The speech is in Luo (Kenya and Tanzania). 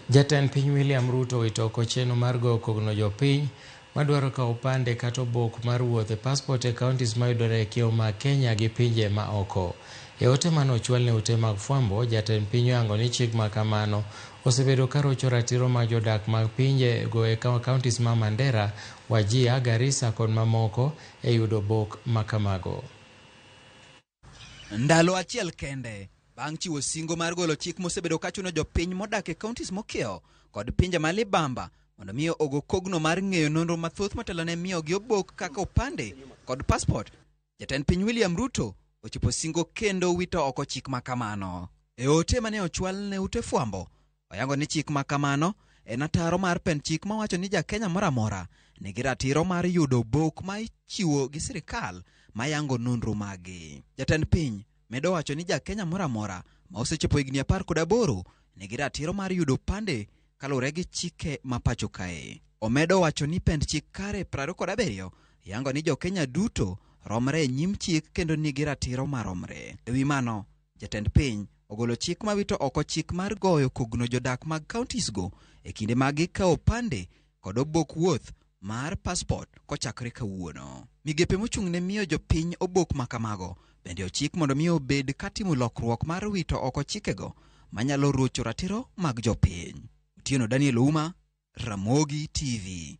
Jatend piny William Ruto owito oko chenro mar goyo kogno jopiny madwaro kawo opande kata obok mar wuoth e passport e counties mayudore e kiewo mag Kenya gi pinje ma oko. E ote mane ochwal ne ute mag fwambo, jatend piny oyango ni chik ma kamano osebedo ka rocho ratiro mag jodak mag pinje go e counties ma Mandera, Wajir, Garissa kod mamoko e yudo obok ma kamago. Ndalo achiel kende bang' chiwo singo mar golo chik mosebedo ka chuno jopiny modak e counties mokiewo kod pinje ma libamba mondo mi ogo kogno mar ng'eyo nonro mathoth motelo ne miyogi obok kaka opande kod passport, jatend piny William Ruto ochopo singo kendo wito oko chik ma kamano. E ote mane ochwal ne ute fwambo, oyango ni chik ma kamano en ataro mar pend chik mawacho ni ja Kenya moro amora nigi ratiro mar yudo obok ma ichiwo gi sirikal mayango nonro mage. Jatend piny medo wacho ni ja Kenya moro amora ma osechopo higni 18 nigi ratiro mar yudo opande kaluwore gi chike ma pacho kae. Omedo wacho ni pend chik kare 27 yango ni jo-Kenya duto romre e nyim chik kendo nigi ratiro maromre. E wi mano, jatend piny ogolo chik mawito oko chik mar goyo kogno jodak mag counties go e kinde ma gikawo opande kod obok wuoth mar passport kochakore kawuono. Migepe mochung' ne miyo jopiny obok ma kamago bende ochik mondo mi obed katimo lokruok mar wito oko chikego manyalo rocho ratiro mag jopiny. Otieno Daniel Ouma, Ramogi TV.